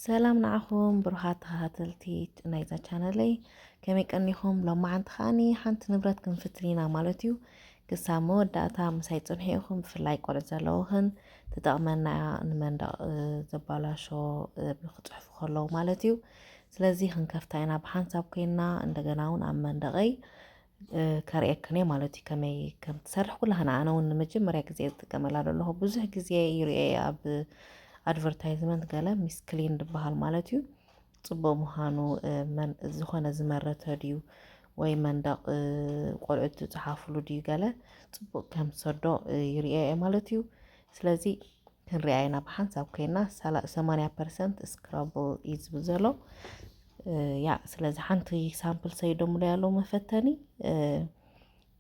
ሰላም ንዓኹም ብሩኻት ተኸታተልቲ ናይዛ ቻነለይ፣ ከመይ ቀኒኹም? ሎማዓንቲ ከዓኒ ሓንቲ ንብረት ክንፍትን ኢና ማለት እዩ። ክሳብ መወዳእታ ምሳይ ጽንሑ ኢኹም፣ ብፍላይ ቆልዑ ዘለውኽን ትጠቕመና እያ፣ ንመንደቕ፣ እ፣ ዘባላሾ፣ እ፣ ክጽሕፉ ከለዉ ማለት እዩ። ስለዚ ክንከፍታ ኢና ብሓንሳብ ኮይና፣ እንደገና እውን ኣብ መንደቐይ እ፣ ከርእየክን እየ ማለት እዩ፣ ከመይ ከም ትሰርሕ ኩላህና። ኣነ እውን ንመጀመርያ ግዜ ዝጥቀመላ ዘለኹ። ብዙሕ ግዜ ይርእየ ኣብ ኣድቨርታይዝመንት ገለ ሚስ ክሊን ዝበሃል ማለት እዩ። ጽቡቕ ምዃኑ፣ እ፣ መን-፣ ዝኾነ ዝመረተ ድዩ ወይ መንደቕ፣ እ፣ ቆልዑ ዝጸሓፍሉ ድዩ ገለ ጽቡቕ ከም ዝሰዶ፣ እ፣ ይርእየ እየ ማለት እዩ። ስለዚ ክንሪኣ ኢና ብሓንሳብ ኮይና፣ ሰላ-፣ ሰማንያ ፐርሰንት ስክራብል እዩ ዝብል ዘሎ። እ፣ ያ፣ ስለዚ ሓንቲ ሳምፕል ሰይዶምሉ ያለው መፈተኒ። እ፣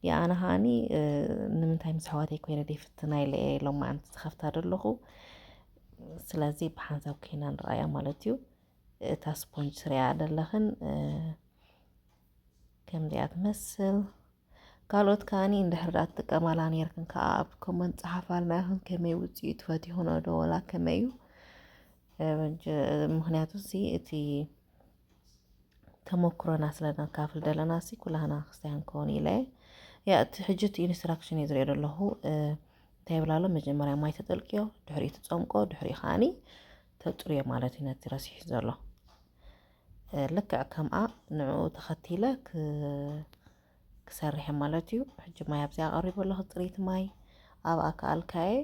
ያ፣ ኣነ ከዓኒ፣ እ፣ ንምንታይ ምስ ኣሕዋተይ ኮይነ ደይፍትና ኢለ እየ ሎማዓንቲ ዝኸፍታ ዘለኹ። ስለዚ ብሓንሳብ ኮይና ንረኣያ ማለት እዩ። እታ ስፖንጅ ትሪኣ ዘለኽን፣ እ፣ ከምዚኣ ትመስል። ካልኦት ከዓኒ እንድሕር ደኣ ትጥቀማላ ነይርክን ከኣ ኣብ ኮመንት ጸሓፋልና ኢኽን፣ ከመይ ውጽኢቱ ፈቲኹኖ ዶ ወላ ከመይ እዩ? እ፣ ምንጭ-፣ ምኽንያቱ ሲ እቲ ተመክሮና ስለ ነካፍል ደለና ሲ ኩላህና ክስታይ ክንከውን ኢለ እየ። ያ፣ እቲ ሕጂ እቲ ኢንስትራክሽን እየ ዝሪኦ ዘለኹ። እ፣ እንታይ ይብል ኣሎ? መጀመርያ ማይ ተጠልቅዮ፣ ድሕሪኡ ትጸምቆ፣ ድሕሪኡ ከዓኒ ተጽርዮ ማለት እዩ ነቲ ረሲሑ ዘሎ። እ፣ ልክዕ ከምኣ ንዕኡ ተኸቲለ ክ-፣ ክሰርሕ ማለት እዩ። ሕጂ ማይ ኣብዚኣ ኣቐሪበ ኣለኹ፣ ጽሪት ማይ ኣብኣ ከኣልካየ።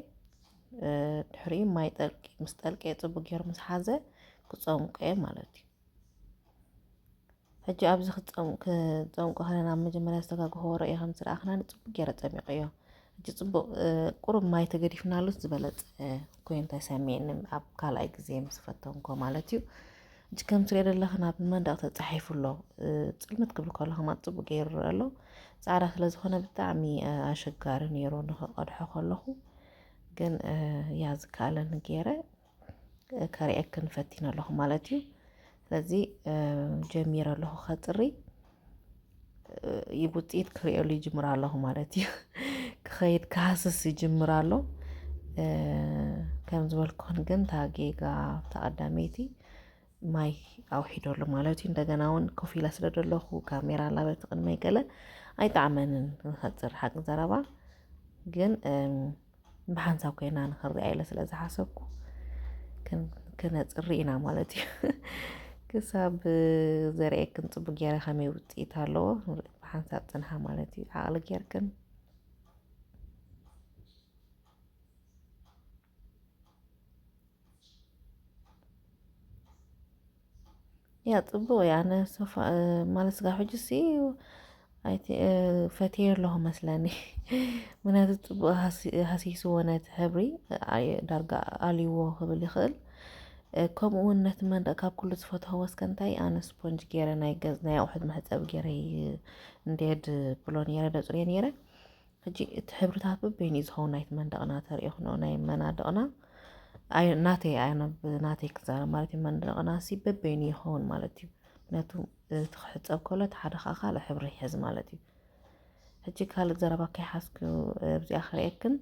እ፣ ድሕሪኡ ማይ ጠልቂ-፣ ምስ ጠልቀየ ጽቡቅ ገይሩ ምስ ሓዘ ክጸምቆ እየ ማለት እዩ። ሕጂ ኣብዚ ክጸም-፣ ክጸምቆ ከለና ኣብ መጀመርያ ዝተጋግሆ ወረ እየ ከም ዝረኣኽና ንጽቡቅ ገይረ ጸሚቀዮ። ሕጂ ጽቡቅ፣ እ፣ ቁሩብ ማይ ተገዲፍናሉስ ዝበለጸ ኮይኑ ተሰሚዕኒ ኣብ ካልኣይ ግዜ ምስ ፈተንኮ ማለት እዩ። ሕጂ ከም ትሪኦ ዘለኽን ኣብ መንደቕ ተጻሒፉ ኣሎ። እ፣ ጽልምት ክብል ከሎ ከማን ጽቡቅ ገይሩ ይረአ ኣሎ። ጻዕዳ ስለ ዝኾነ ብጣዕሚ፣ እ፣ ኣሸጋሪ ነይሩ ንኽቐድሖ ከለኹ። ግን፣ እ፣ ያ ዝከኣለኒ ገይረ፣ እ፣ ከርእየክን ፈቲነ ኣለኹ ማለት እዩ። ስለዚ፣ እ፣ ጀሚረ ኣለኹ ከጽሪ። እ፣ ውጽኢት ክርእየሉ ይጅምር ኣለኹ ማለት እዩ። ክኸይድ ክሃስስ ይጅምር ኣሎ። እ፣ ከም ዝበልኩኽን ግን እታ ጌጋ እታ ቀዳመይቲ ማይ ኣውሒደሉ ማለት እዩ። እንደገና እውን ኮፍ ኢለ ስለ ዘለኹ ካሜራ ኣላ በቲ ቅድመይ ገለ ኣይጠዓመንን ንኸጽር ሓቂ ዘረባ። ግን፣ እም፣ ብሓንሳብ ኮይና ንኽሪኣ ኢለ ስለ ዝሓሰብኩ ክን-፣ ክነጽሪ ኢና ማለት እዩ። ክሳብ ዘርእየክን ጽቡቅ ገይረ ከመይ ውጽኢት ኣለዎ ብሓንሳብ ጽንሓ ማለት እዩ። ዓቕሊ ጌርክን። ያ፣ ጽቡቕ እያ። ኣነ ሶፋ፣ እ፣ ማለት ስጋብ ሕጂ ሲ ኣይቲ-፣ እ፣ ፈትየ ኣለኹ መስለኒ። ምክንያቱ ጽቡቕ ሃሲ-፣ ሃሲስዎ ነቲ ሕብሪ፣ ኣይ-፣ ዳርጋ ኣልይዎ ክብል ይኽእል። እ፣ ከምኡ እውን ነቲ መንደቕ ካብ ኩሉ ዝፈትዎ እስከ እንታይ፣ ኣነ ስፖንጅ ገይረ ናይ ገዝ-፣ ናይ ኣቑሑት መሕጸቢ ገይረ ይ-፣ እንድየ ድብሎ ነይረ፣ ደጽርዮ ነይረ። ሕጂ እቲ ሕብርታት በበይኑ እዩ ዝኸውን ናይቲ መንደቕና ተሪእኽንኦ ናይ መናድቕና። ኣይ-፣ ናተይ፣ ኣነ ብናተይ ክዛረብ ማለት እዩ። መንደቕና ሲ በበይኑ ይኸውን ማለት እዩ። ምክንያቱ እቲ ክሕጸብ ከሎ እቲ ሓደ ከዓ ካልእ ሕብሪ ይሕዝ ማለት እዩ። ሕጂ ካልእ ዘረባ ከይሓዝኩ ኣብዚኣ ክርእየክን፣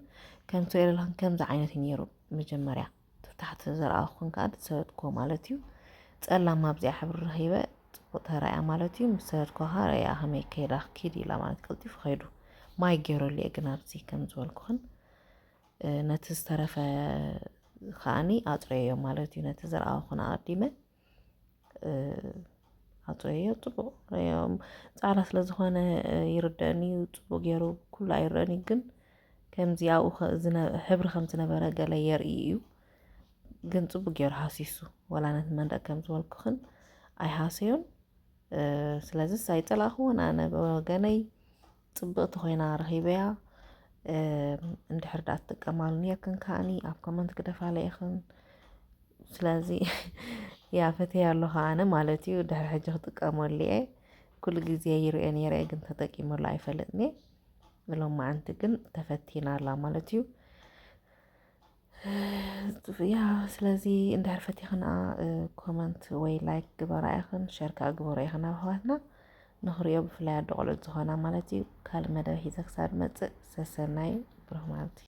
ከም ትሪኦ ዘለኽን ከምዚ ዓይነት እዩ ነይሩ መጀመርያ። እቲ ታሕቲ ዝረኣኹን ከዓ ዝሰበድክዎ ማለት እዩ። ጸላም ኣብዚኣ ሕብሪ ረኺበ ጽቡቕ ተራእያ ማለት እዩ። ምስ ሰበድክዎ ከዓ ረእያ ከመይ ከይዳ ኪድ ኢላ ማለት ቀልጢፉ ከይዱ። ማይ ገይረሉ እየ ግን ኣብዚ ከም ዝበልኩኽን፣ እ፣ ነቲ ዝተረፈ ከዓኒ ኣጽረዮ ማለት እዩ። ነቲ ዝረኣኹን ኣቐዲመ፣ እ፣ ኣጽረዮ ጽቡቕ ረእዮ። ጻዕዳ ስለ ዝኾነ፣ እ፣ ይርደእኒ እዩ። ጽቡቕ ገይሩ ኩሉ ኣይረእን እዩ ግን ከምዚ ኣብኡ ከ-፣ ዝነ-፣ ሕብሪ ከም ዝነበረ ገለ የርኢ እዩ። ግን ጽቡቅ ገይሩ ሃሲሱ። ወላ ነቲ መንደቅ ከም ዝበልኩኽን ኣይሃሰዮን። እ፣ ስለዚስ ኣይጸላእኽዎን ኣነ ብወገነይ ጽብቕቲ ኮይና ረኺበያ። እ፣ እንድሕር ደኣ ትጥቀማሉ ነርክን ከኣኒ ኣብ ኮመንት ግደፋለ ኢኽን። ስለዚ ያ ፈትየ ኣለኹ ኣነ ማለት እዩ። ድሕሪ ሕጂ ክጥቀመሉ እየ። ኩሉ ግዜ ይርእዮ ነይረ እየ ግን ተጠቂመሉ ኣይፈልጥን እየ። ሎማዓንቲ ግን ተፈቲና ኣላ ማለት እዩ። ያ፣ ስለዚ እንድሕር ፈቲኽንኣ፣ እ፣ ኮመንት ወይ ላይክ ግበራ ኢኽን፣ ሸር ከኣ ግበሩ ኢኽን ኣብ ኣሕዋትና ንኽርእዮ፣ ብፍላይ ኣዶ ቆልዑት ዝኾና ማለት እዩ። ካልእ መደብ ሒዘ ክሳብ መጽእ፣ ሰሰናዩ፣ ብሩኽ መዓልቲ።